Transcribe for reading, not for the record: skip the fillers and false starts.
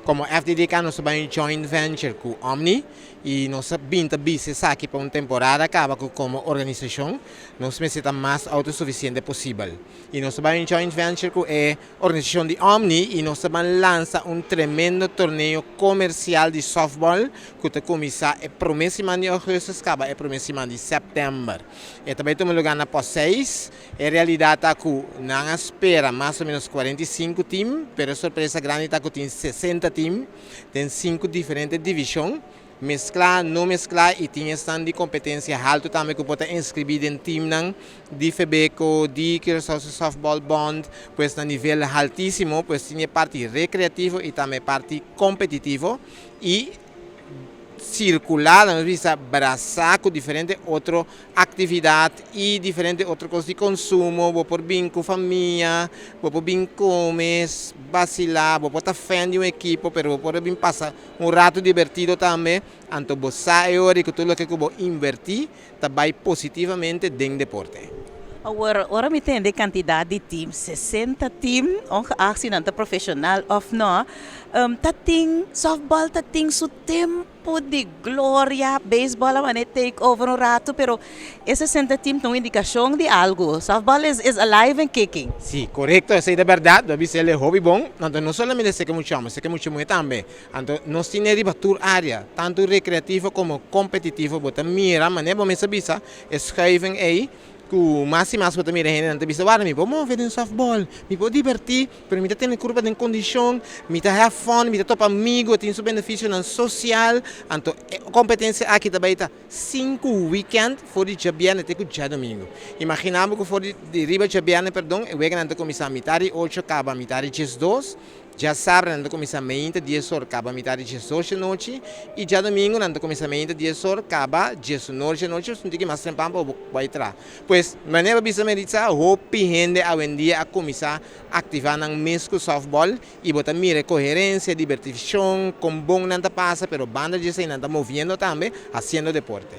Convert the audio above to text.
Komo FDDK nos ta un joint venture ku Omni i nos a bin ta bisa esaki pa un temporada kaba ku komo organisashon nos mester ta mas outosufisiente posibel. I nos ta un joint venture ku e organisashon di Omni i nos ta lansa un tremendo torneo komersial di softball ku ta kuminsá e promé siman di ougùstùs kaba e promé siman di sèptèmber. E tambe ta tuma lugá na Pos 6. E realidat ta ku nan a spera mas o ménos 45 tim, pero sorpresa grandi ta ku tin 60 tim, tin sinku diferente divishon, mesklá, no mesklá i tin esnan di kompetensia haltu tambe ku por inskribí den timnan di Febeko, di Curaçao Softball Bond, pues na nivel altísimo, pues tin parti rekreativo i tambe parti kompetitivo i sirkulá, nos bisa brasá ku diferente otro aktividat i diferente otro kos di konsumo, bo por bin ku famia, bo por bin kome, basilá, bo por ta fan di un ekipo, pero bo por bin pasa un ratu divertido tambe. Anto bo sa ku tur loke bo invertí, ta bai positivamente den deporte. Awor, ora mi tende kantidat di tim, 60 tim, ongeacht si nan ta profeshonal òf no, ta tin softball ta tin su tempu di gloria, baseball a take over un ratu, pero e 60 tim ta un indikashon di algu. Softball is alive and kicking. Si, korekto, esei ta berdat, debe ser hopi bon. Anto, no solamente serka mucha, ma serka mucha muhé tambe. Anto, nos tin riba tur área, tantu rekreativo komo kompetitivo, bo ta mira, manera bo mes a bisa, schuiving ei, ku mas i mas bo ta mira hende nan ta bisa, "Wara, mi por move den softball, mi por divertí, pero mi ta tene kurpa den kondishon, mi ta have fun, mi ta topa amigu, tin su benefisionan sosial." Anto, kompetensia aki tambe ta 5 weekend for di djabièrnè te ku djadumingu. Imaginá ku for di riba djabièrnè, perdon, e weekend nan ta kuminsá mitar di 8 kaba mitar di 12. Djasabra nan ta kuminsá mainta 10 or kaba mitar di 12 anochi i djadumingu nan ta kuminsá mainta 10 or kaba 10 or anochi, un tiki mas trempan pa bai traha. Pues, manera bisa Meritza, hopi hende awendia a kuminsá aktivá nan mes ku softball i bo ta mira koherensia, divertishon, kon bon nan ta pasa, pero banda di esei nan ta moviendo tambe, hasiendo deporte.